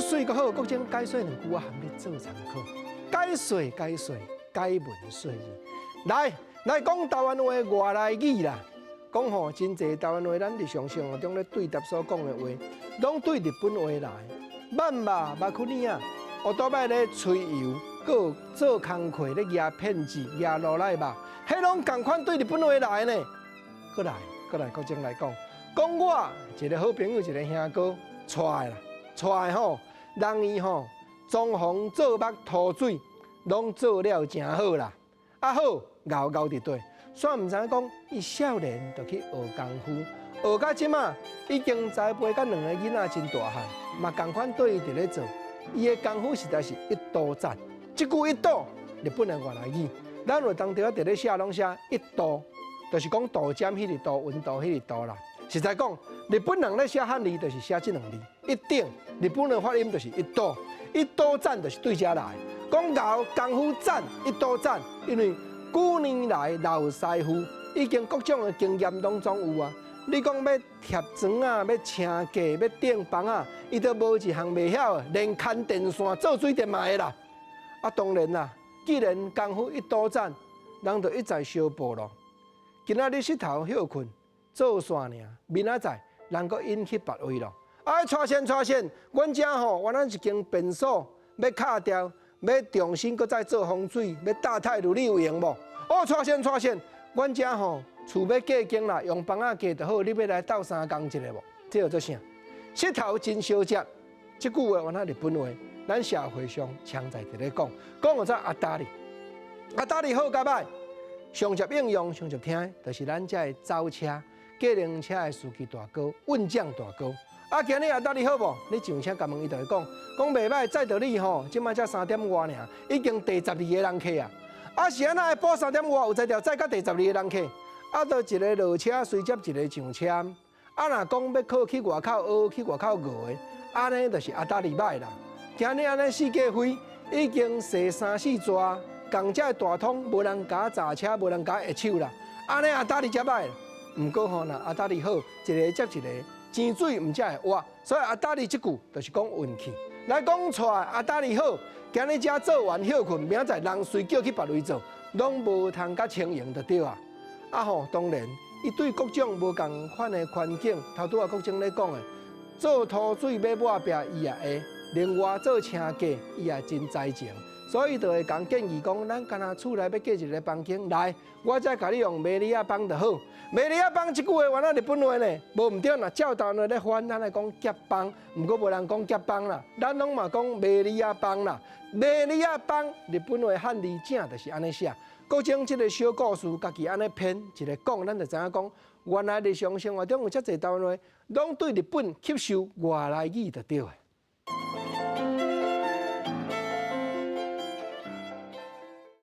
媠閣好，國政解說兩句，我含你做參考。解說解說解文說字，來來講台灣話外來語啦。講吼真濟台灣話，咱日常生活中咧對答所講的話，攏對日本話來。慢肉、目窟耳仔，烏多擺咧吹油，閣有做工課咧舉片子、舉羅來肉，彼攏仝款對日本話來呢。閣來，閣來，國政來講，講我一個好朋友，一個兄哥，娶的啦，娶的吼，人伊吼裝潢做木塗水，攏做了誠好啦。啊好，𠢕𠢕佇底，煞毋知影講，伊少年就去學功夫，學到這馬已經栽培甲兩个囡仔真大漢，嘛仝款對伊佇咧做。伊的功夫實在是一度讚，這句一度，日本的外來語，咱有當時佇咧寫攏寫一度，就是講度針彼个度，溫度彼个度啦。實在講，日本人咧寫漢字就是寫這兩字，一等，日本的發音就是一度，一度讚就是對遮來。講𠢕功夫讚，一度讚，因為幾年來老師傅已經各種的經驗攏總有啊。你講欲貼磚仔，欲車架，欲釘枋仔，伊都無一項袂曉的，連牽電線、做水電嘛會啦。啊，當然啦，既然功夫一度讚，人就一再相報咯。今仔日穡頭歇睏做線爾，明仔載人閣引去別位咯。啊，蔡先蔡先，阮遮吼原來一間便所欲敲掉，欲重新閣再做風水，欲搭太路，你有閒無？哦，蔡先蔡先，阮遮吼厝欲加間啦，用房仔加就好，你欲來鬥相共一下無？這叫做啥？穡頭真相接，這句話原來日本話，咱社會上常在佇咧講，講叫做阿達利，阿達利好佮歹，上捷應用、上捷聽的，就是咱遮的走車、計程車的司機大哥、運將大哥。啊，今日阿達利好無？你上車共問伊就會講，講袂歹，載著你吼，這擺才三點外爾，已經第十二个人客啊。啊是按怎下晡三點外有才調載到第十二個人客？啊，就一个落車隨接一個上車。啊，若講欲靠去外口學，去外口熬的，按呢就是阿達利歹啦。今日按呢四界飛，已經踅三四逝，仝遮的大通無人共閘車，無人共下手啦。按呢阿達利才歹。毋過吼，若阿達利好，一个接一个，井水毋才會挖。所以阿達利這句就是講運氣。來講出來，阿達利好，今日遮做完歇睏，明仔載人隨叫去別位做，攏無通共輕盈就對啊。啊吼，當然，伊對各種無仝款的環境，頭拄仔國政咧講的，做塗水欲抹壁，伊也會；另外做車架，伊也真才情。所以就會共建議講，咱敢若厝內欲加一个房間，來，我才共你用迷你仔枋就好。迷你仔枋這句話原來日本話呢，無毋對，若照台灣話咧翻，咱來講夾枋，毋過無人講夾枋啦，咱攏嘛講迷你仔枋啦。迷你仔枋，日本話漢字正就是按呢寫。國政這个小故事，家己按呢編一个講，咱就知影講，原來日常生活中有遮濟台灣話，攏對日本吸收外來語就對的。